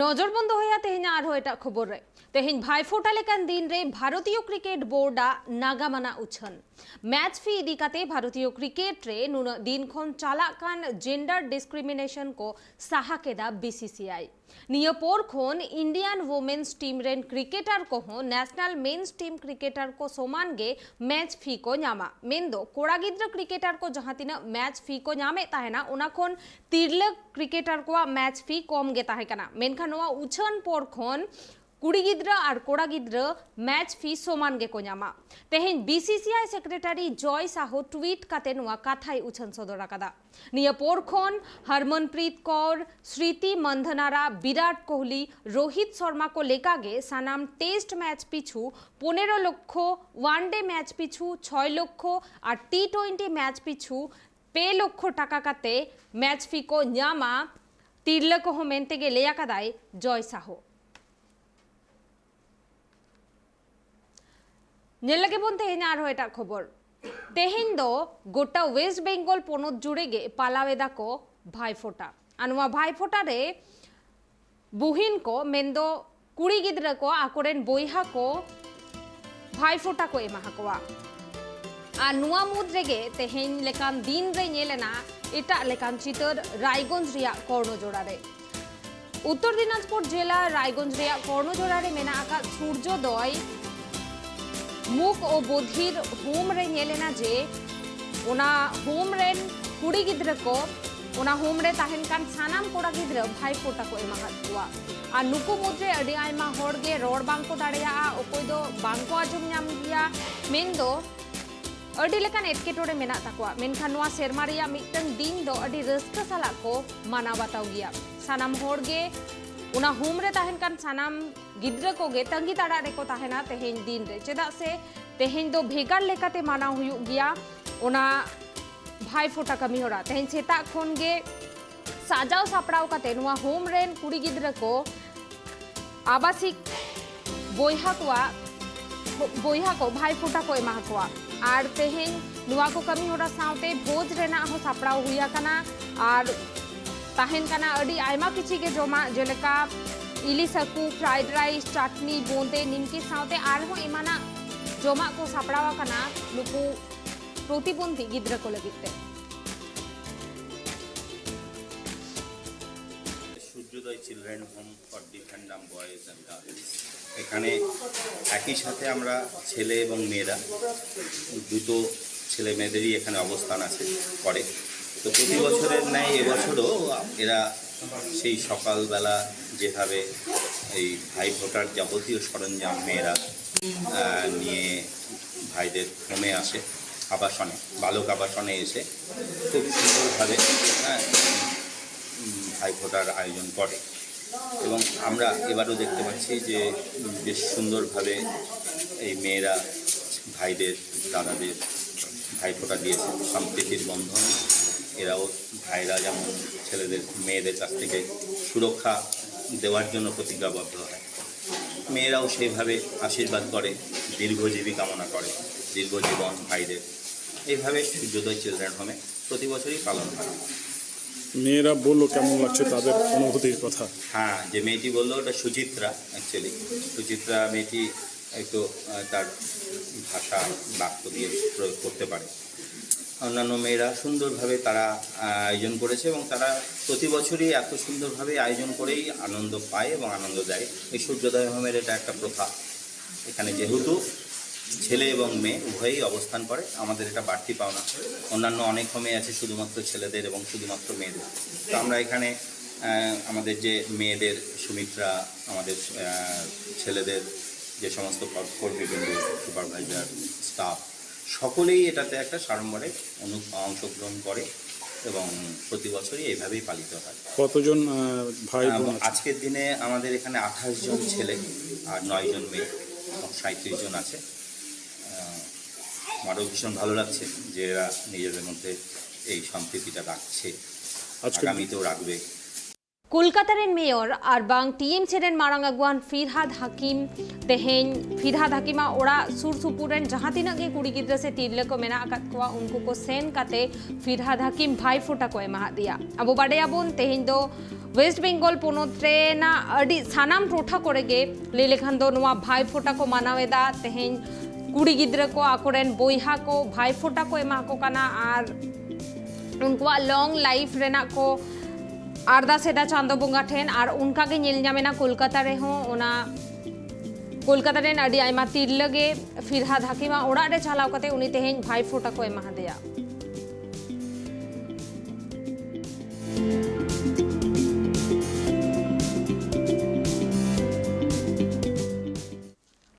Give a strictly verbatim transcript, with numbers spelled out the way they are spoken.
ᱱᱚᱡᱚᱨ ᱵᱚᱱ ᱫᱚᱦᱚᱭᱟ ᱛᱮᱦᱮᱧᱟᱜ ᱟᱨᱦᱚᱸ ᱮᱴᱟᱜ ᱠᱷᱚᱵᱚᱨ ᱨᱮ᱾ ᱛᱮᱦᱮᱧ ᱵᱷᱟᱭᱯᱷᱳᱴᱟ ᱞᱮᱠᱟᱱ ᱫᱤᱱ ᱨᱮ ᱵᱷᱟᱨᱚᱛᱤᱭᱚ ᱠᱨᱤᱠᱮᱴ ᱵᱳᱨᱰ ᱟᱜ ᱱᱟᱜᱟᱢ ᱟᱱᱟᱜ ᱩᱪᱷᱟᱹᱱ᱾ ᱢᱮᱪ ᱯᱷᱤ ᱤᱫᱤ ᱠᱟᱛᱮ ᱵᱷᱟᱨᱚᱛᱤᱭᱚ ᱠᱨᱤᱠᱮᱴ ᱨᱮ ᱱᱩᱱᱟᱹᱜ ᱫᱤᱱ ᱠᱷᱚᱱ ᱪᱟᱞᱟᱜ ᱠᱟᱱ ᱡᱮᱱᱰᱟᱨ ᱰᱤᱥᱠᱨᱤᱢᱤᱱᱮᱥᱚᱱ ᱠᱚ ᱥᱟᱦᱟ ᱠᱮᱫᱟ ᱵᱤᱥᱤᱥᱤᱟᱭ᱾ ᱱᱤᱭᱟᱹ ᱯᱚᱨ ᱠᱷᱚᱱ ᱤᱱᱰᱤᱭᱟᱱ ᱣᱩᱢᱮᱱᱥ ᱴᱤᱢ ᱨᱮᱱ ᱠᱨᱤᱠᱮᱴᱟᱨ ᱠᱚᱦᱚᱸ ᱱᱮᱥᱱᱟᱞ ᱢᱮᱱᱥ ᱴᱤᱢ ᱠᱨᱤᱠᱮᱴᱟᱨ ᱠᱚ ᱥᱚᱢᱟᱱ ᱜᱮ ᱢᱮᱪ ᱯᱷᱤ ᱠᱚ ᱧᱟᱢᱟ᱾ ᱢᱮᱱᱫᱚ ᱠᱚᱲᱟ ᱜᱤᱫᱽᱨᱟᱹ ᱠᱨᱤᱠᱮᱴᱟᱨ ᱠᱚ ᱡᱟᱦᱟᱸ ᱛᱤᱱᱟᱹᱜ ᱢᱮᱪ ᱯᱷᱤ ᱠᱚ ᱧᱟᱢᱮᱫ ᱛᱟᱦᱮᱱᱟ, ᱚᱱᱟ ᱠᱷᱚᱱ ᱛᱤᱨᱞᱟᱹ ᱠᱨᱤᱠᱮᱴᱟᱨ ᱠᱚᱣᱟᱜ ᱢᱮᱪ ᱯᱷᱤ ᱠᱚᱢ ᱜᱮ ᱛᱟᱦᱮᱸ ᱠᱟᱱᱟ᱾ ᱢᱮᱱᱠᱷᱟᱱ ᱱᱚᱣᱟ ᱩᱪᱷᱟᱹᱱ ᱯᱚᱨ ᱠᱷᱚᱱ ᱠᱩᱲᱤ ᱜᱤᱫᱽᱨᱟᱹ ᱟᱨ ᱠᱚᱲᱟ ᱜᱤᱫᱽᱨᱟᱹ ᱢᱮᱪ ᱯᱷᱤ ᱥᱚᱢᱟᱱ ᱜᱮᱠᱚ ᱧᱟᱢᱟ᱾ ᱛᱮᱦᱮᱧ ᱵᱤᱥᱤᱥᱤᱟᱭ ᱥᱮᱠᱨᱮᱴᱟᱨᱤ ᱡᱚᱭ ᱥᱟᱦᱚ ᱴᱩᱭᱤᱴ ᱠᱟᱛᱮ ᱱᱚᱣᱟ ᱠᱟᱛᱷᱟᱭ ᱩᱪᱷᱟᱹᱱ ᱥᱚᱫᱚᱨ ᱟᱠᱟᱫᱟ᱾ ᱱᱤᱭᱟᱹ ᱯᱚᱨ ᱠᱷᱚᱱ ᱦᱟᱨᱢᱚᱱᱯᱨᱤᱛ ᱠᱚᱨ, ᱥᱨᱤᱛᱤ ᱢᱟᱱᱫᱷᱟᱱᱟᱨᱟ, ᱵᱤᱨᱟᱴ ᱠᱳᱦᱞᱤ, ᱨᱳᱦᱤᱛ ᱥᱚᱨᱢᱟ ᱠᱚ ᱞᱮᱠᱟᱜᱮ ᱥᱟᱱᱟᱢ ᱴᱮᱥᱴ ᱢᱮᱪ ᱯᱤᱪᱷᱩ ᱯᱚᱱᱮᱨᱚ ᱞᱚᱠᱠᱷᱚ, ᱣᱟᱱ ᱰᱮ ᱢᱮᱪ ᱯᱤᱪᱷᱩ ᱪᱷᱚᱭ ᱞᱚᱠᱠᱷᱚ ᱟᱨ ᱴᱤ ᱴᱩᱭᱮᱱᱴᱤ ᱢᱮᱪ ᱯᱤᱪᱷᱩ ᱯᱮ ᱞᱚᱠᱠᱷᱚ ᱴᱟᱠᱟ ᱠᱟᱛᱮ ᱢᱮᱪ ᱯᱷᱤ ᱠᱚ ᱧᱟᱢᱟ ᱛᱤᱨᱞᱟᱹ ᱠᱚᱦᱚᱸ ᱢᱮᱱᱛᱮ ᱜᱮ ᱞᱟᱹᱭ ᱟᱠᱟᱫᱟᱭ ᱡᱚᱭ ᱥᱟᱦᱚ᱾ ᱧᱮᱞ ᱞᱮᱜᱮ ᱵᱚᱱ ᱛᱮᱦᱮᱧ ᱟᱨᱦᱚᱸ ᱮᱴᱟᱜ ᱠᱷᱚᱵᱚᱨ᱾ ᱛᱮᱦᱮᱧ ᱫᱚ ᱜᱚᱴᱟ ᱣᱮᱥᱴ ᱵᱮᱝᱜᱚᱞ ᱯᱚᱱᱚᱛ ᱡᱩᱲᱮ ᱜᱮ ᱯᱟᱞᱟᱣ ᱮᱫᱟ ᱠᱚ ᱵᱷᱟᱭᱯᱷᱳᱴᱟ᱾ ᱟᱨ ᱱᱚᱣᱟ ᱵᱷᱟᱭᱯᱷᱳᱴᱟ ᱨᱮ ᱵᱩᱦᱤᱱ ᱠᱚ, ᱢᱮᱱᱫᱚ ᱠᱩᱲᱤ ᱜᱤᱫᱽᱨᱟᱹ ᱠᱚ, ᱟᱠᱚᱨᱮᱱ ᱵᱚᱭᱦᱟ ᱠᱚ ᱵᱷᱟᱭᱯᱷᱳᱴᱟ ᱠᱚ ᱮᱢᱟ ᱟᱠᱚᱣᱟ᱾ ᱟᱨ ᱱᱚᱣᱟ ᱢᱩᱫᱽ ᱨᱮᱜᱮ ᱛᱮᱦᱮᱧ ᱞᱮᱠᱟᱱ ᱫᱤᱱ ᱨᱮ ᱧᱮᱞ ᱮᱱᱟ ᱮᱴᱟᱜ ᱞᱮᱠᱟᱱ ᱪᱤᱛᱟᱹᱨ ᱨᱟᱭᱜᱚᱸᱡᱽ ᱨᱮᱭᱟᱜ ᱠᱚᱨᱱᱚᱡᱳᱲᱟ ᱨᱮ᱾ ᱩᱛᱛᱚᱨ ᱫᱤᱱᱟᱡᱽᱯᱩᱨ ᱡᱮᱞᱟ ᱨᱟᱭᱜᱚᱸᱡᱽ ᱨᱮᱭᱟᱜ ᱠᱚᱨᱱᱚᱡᱳᱲᱟ ᱨᱮ ᱢᱮᱱᱟᱜ ᱟᱠᱟᱫ ᱥᱩᱨᱡᱳᱫᱚᱭ ᱢᱩᱠ ᱳ ᱵᱚᱫᱷᱤᱨ ᱦᱳᱢ ᱨᱮ ᱧᱮᱞ ᱮᱱᱟ ᱡᱮ ᱚᱱᱟ ᱦᱳᱢ ᱨᱮᱱ ᱠᱩᱲᱤ ᱜᱤᱫᱽᱨᱟᱹ ᱠᱚ, ᱚᱱᱟ ᱦᱳᱢ ᱨᱮ ᱛᱟᱦᱮᱱ ᱠᱟᱱ ᱥᱟᱱᱟᱢ ᱠᱚᱲᱟ ᱜᱤᱫᱽᱨᱟᱹ ᱵᱷᱟᱭᱯᱷᱳᱴᱟ ᱠᱚ ᱮᱢᱟᱦᱟᱫ ᱠᱚᱣᱟ᱾ ᱟᱨ ᱱᱩᱠᱩ ᱢᱩᱫᱽᱨᱮ ᱟᱹᱰᱤ ᱟᱭᱢᱟ ᱦᱚᱲ ᱜᱮ ᱨᱚᱲ ᱵᱟᱝ ᱠᱚ ᱫᱟᱲᱮᱭᱟᱜᱼᱟ, ᱚᱠᱚᱭ ᱫᱚ ᱵᱟᱝ ᱠᱚ ᱟᱸᱡᱚᱢ ᱧᱟᱢ ᱜᱮᱭᱟ, ᱢᱮᱱᱫᱚ ᱟᱹᱰᱤ ᱞᱮᱠᱟᱱ ᱮᱴᱠᱮᱴᱚᱬᱮ ᱢᱮᱱᱟᱜ ᱛᱟᱠᱚᱣᱟ᱾ ᱢᱮᱱᱠᱷᱟᱱ ᱱᱚᱣᱟ ᱥᱮᱨᱢᱟ ᱨᱮᱭᱟᱜ ᱢᱤᱫᱴᱟᱝ ᱫᱤᱱ ᱫᱚ ᱟᱹᱰᱤ ᱨᱟᱹᱥᱠᱟᱹ ᱥᱟᱞᱟᱜ ᱠᱚ ᱢᱟᱱᱟᱣ ᱵᱟᱛᱟᱣ ᱜᱮᱭᱟ᱾ ᱥᱟᱱᱟᱢ ᱦᱚᱲ ᱜᱮ ᱚᱱᱟ ᱦᱳᱢ ᱨᱮ ᱛᱟᱦᱮᱱ ᱠᱟᱱ ᱥᱟᱱᱟᱢ ᱜᱤᱫᱽᱨᱟᱹ ᱠᱚᱜᱮ ᱛᱟᱺᱜᱤ ᱛᱟᱲᱟᱜ ᱨᱮᱠᱚ ᱛᱟᱦᱮᱱᱟ ᱛᱮᱦᱮᱧ ᱫᱤᱱ ᱨᱮ, ᱪᱮᱫᱟᱜ ᱥᱮ ᱛᱮᱦᱮᱧ ᱫᱚ ᱵᱷᱮᱜᱟᱨ ᱞᱮᱠᱟᱛᱮ ᱢᱟᱱᱟᱣ ᱦᱩᱭᱩᱜ ᱜᱮᱭᱟ ᱚᱱᱟ ᱵᱷᱟᱭᱯᱷᱳᱴᱟ ᱠᱟᱹᱢᱤ ᱦᱚᱨᱟ᱾ ᱛᱮᱦᱮᱧ ᱥᱮᱛᱟᱜ ᱠᱷᱚᱱ ᱜᱮ ᱥᱟᱡᱟᱣ ᱥᱟᱯᱲᱟᱣ ᱠᱟᱛᱮ ᱱᱚᱣᱟ ᱦᱳᱢ ᱨᱮᱱ ᱠᱩᱲᱤ ᱜᱤᱫᱽᱨᱟᱹ ᱠᱚ ᱟᱵᱟᱥᱤᱠ ᱵᱚᱭᱦᱟ ᱠᱚᱣᱟᱜ, ᱵᱚᱭᱦᱟ ᱠᱚ ᱵᱷᱟᱭᱯᱷᱳᱴᱟ ᱠᱚ ᱮᱢᱟ ᱠᱚᱣᱟ᱾ ᱟᱨ ᱛᱮᱦᱮᱧ ᱱᱚᱣᱟ ᱠᱚ ᱠᱟᱹᱢᱤ ᱦᱚᱨᱟ ᱥᱟᱶᱛᱮ ᱵᱷᱳᱡᱽ ᱨᱮᱱᱟᱜ ᱦᱚᱸ ᱥᱟᱯᱲᱟᱣ ᱦᱩᱭ ᱟᱠᱟᱱᱟ᱾ ᱟᱨ ᱛᱟᱦᱮᱱ ᱠᱟᱱᱟ ᱟᱹᱰᱤ ᱟᱭᱢᱟ ᱠᱤᱪᱷᱤ ᱜᱮ ᱡᱚᱢᱟᱜ, ᱡᱮᱞᱮᱠᱟ ᱤᱞᱤᱥ ᱦᱟᱹᱠᱩ, fried rice, ᱪᱟᱴᱱᱤ, ᱵᱳᱸᱫᱮ, ᱱᱤᱢᱠᱤ ᱥᱟᱶᱛᱮ ᱟᱨᱦᱚᱸ ᱮᱢᱟᱱᱟᱜ ᱡᱚᱢᱟᱜ ᱠᱚ ᱥᱟᱯᱲᱟᱣ ᱟᱠᱟᱱᱟ ᱱᱩᱠᱩ ᱯᱨᱚᱛᱤᱵᱚᱱᱫᱷᱤ ᱜᱤᱫᱽᱨᱟᱹ ᱠᱚ ᱞᱟᱹᱜᱤᱫ ᱛᱮ᱾ সূর্যোদয় children home for ডিফ and Dam boys and girls. এখানে একই সাথে আমরা ছেলে এবং মেয়েরা, দুটো ছেলে মেয়েদেরই এখানে অবস্থান আছে, করে। তো প্রতি বছরের ন্যায় এবছরও এরা সেই সকালবেলা যেভাবে এই ভাইফোঁটার যাবতীয় সরঞ্জাম মেয়েরা আহ, নিয়ে ভাইদের হোমে আসে, আবাসনে, বালক আবাসনে এসে খুব সুন্দরভাবে, হ্যাঁ, উম, ভাইফোঁটার আয়োজন করে। এবং আমরা এবারও দেখতে পাচ্ছি যে বেশ সুন্দরভাবে এই মেয়েরা ভাইদের, দাদাদের ভাইফোঁটা দিয়েছে। সম্প্রীতির বন্ধন, এরাও, ভাইরা যেমন ছেলেদের, মেয়েদের কাছ থেকে সুরক্ষা দেওয়ার জন্য প্রতিজ্ঞাবদ্ধ হয়, মেয়েরাও সেইভাবে আশীর্বাদ করে, দীর্ঘজীবী কামনা করে, দীর্ঘ জীবন ভাইদের। এইভাবে সূর্যোদয় চিলড্রেন হোমে প্রতি বছরই পালন হয়। মেয়েরা বললো কেমন লাগছে তাদের অনুভূতির কথা। হ্যাঁ, যে মেয়েটি বললো, ওটা সুচিত্রা। অ্যাকচুয়ালি সুচিত্রা মেয়েটি একটু আহ, তার ভাষা, বাক্য দিয়ে প্রয়োগ করতে পারে। অন্যান্য মেয়েরা সুন্দরভাবে তারা আহ, আয়োজন করেছে এবং তারা প্রতি বছরই এত সুন্দরভাবে আয়োজন করেই আনন্দ পায় এবং আনন্দ দেয়। এই সূর্যোদয় হোমের এটা একটা প্রথা। এখানে যেহেতু ছেলে এবং মেয়ে উভয়ই অবস্থান করে, আমাদের এটা বাড়তি পাওনা। অন্যান্য অনেক হোমে আছে শুধুমাত্র ছেলেদের এবং শুধুমাত্র মেয়েদের। তো আমরা এখানে আহ, আমাদের যে মেয়েদের সুমিত্রা, আমাদের আহ, ছেলেদের যে সমস্ত কর- কর্মীবৃন্দ, সুপারভাইজার, স্টাফ, সকলেই এটাতে একটা সাড়ম্বরে অনু- অংশগ্রহণ করে এবং প্রতি বছরই এইভাবেই পালিত হয়। কতজন আহ, ভাই আহ, বোন আছে? আজকের দিনে আমাদের এখানে আঠাশ জন ছেলে আর নয় জন মেয়ে, মোট সাঁইত্রিশ জন আছে। আহ, আমারও ভীষণ ভালো লাগছে যে এরা নিজেদের মধ্যে এই সম্প্রীতিটা রাখছে, আজকের আগামীতেও রাখবে। ᱠᱳᱞᱠᱟᱛᱟ ᱨᱮᱱ ᱢᱮᱭᱚᱨ ᱟᱨ ᱵᱟᱝ ᱴᱤᱮᱢᱥᱤ ᱨᱮᱱ ᱢᱟᱨᱟᱝ ᱟᱹᱜᱩᱣᱟᱱ ᱯᱷᱤᱨᱦᱟᱫ ᱦᱟᱠᱤᱢ ᱛᱮᱦᱮᱧ ᱯᱷᱤᱨᱦᱟᱫ ᱦᱟᱠᱤᱢᱟᱜ ᱚᱲᱟᱜ ᱥᱩᱨ ᱥᱩᱯᱩᱨ ᱨᱮᱱ ᱡᱟᱦᱟᱸ ᱛᱤᱱᱟᱹᱜ ᱜᱮ ᱠᱩᱲᱤ ᱜᱤᱫᱽᱨᱟᱹ ᱥᱮ ᱛᱤᱨᱞᱟᱹ ᱠᱚ ᱢᱮᱱᱟᱜ ᱟᱠᱟᱫ ᱠᱚᱣᱟ, ᱩᱱᱠᱩ ᱠᱚ ᱥᱮᱱ ᱠᱟᱛᱮ ᱯᱷᱤᱨᱦᱟᱫ ᱦᱟᱠᱤᱢ ᱵᱷᱟᱭ ᱯᱷᱳᱴᱟ ᱠᱚ ᱮᱢᱟᱦᱟᱫᱮᱭᱟ᱾ ᱟᱵᱚ ᱵᱟᱰᱟᱭᱟᱵᱚᱱ, ᱛᱮᱦᱮᱧ ᱫᱚ ᱳᱭᱮᱥᱴ ᱵᱮᱝᱜᱚᱞ ᱯᱚᱱᱚᱛ ᱨᱮᱱᱟᱜ ᱟᱹᱰᱤ ᱥᱟᱱᱟᱢ ᱴᱚᱴᱷᱟ ᱠᱚᱨᱮ ᱜᱮ ᱞᱟᱹᱭ ᱞᱮᱠᱷᱟᱱ ᱫᱚ ᱱᱚᱣᱟ ᱵᱷᱟᱭ ᱯᱷᱳᱴᱟ ᱠᱚ ᱢᱟᱱᱟᱣ ᱮᱫᱟ᱾ ᱛᱮᱦᱮᱧ ᱠᱩᱲᱤ ᱜᱤᱫᱽᱨᱟᱹ ᱠᱚ ᱟᱠᱚᱨᱮᱱ ᱵᱚᱭᱦᱟ ᱠᱚ ᱵᱷᱟᱭ ᱯᱷᱳᱴᱟ ᱠᱚ ᱮᱢᱟ ᱠᱚ ᱠᱟᱱᱟ ᱟᱨ ᱩᱱᱠᱩᱣᱟᱜ ᱞᱚᱝ ᱞᱟᱭᱤᱯᱷ ᱨᱮᱱᱟᱜ ᱠᱚ ᱟᱨᱫᱟᱥ ᱮᱫᱟ ᱪᱟᱸᱫᱚ ᱵᱚᱸᱜᱟ ᱴᱷᱮᱱ᱾ ᱟᱨ ᱚᱱᱠᱟ ᱜᱮ ᱧᱮᱞ ᱧᱟᱢ ᱮᱱᱟ ᱠᱳᱞᱠᱟᱛᱟ ᱨᱮᱦᱚᱸ, ᱚᱱᱟ ᱠᱳᱞᱠᱟᱛᱟ ᱨᱮᱱ ᱟᱹᱰᱤ ᱟᱭᱢᱟ ᱛᱤᱨᱞᱟᱹ ᱜᱮ ᱯᱷᱤᱨᱦᱟᱫ ᱦᱟᱠᱤᱢᱟᱜ ᱚᱲᱟᱜ ᱨᱮ ᱪᱟᱞᱟᱣ ᱠᱟᱛᱮ ᱩᱱᱤ ᱛᱮᱦᱮᱧ ᱵᱷᱟᱭ ᱯᱷᱳᱴᱟ ᱠᱚ ᱮᱢᱟ ᱦᱟᱫᱮᱭᱟ᱾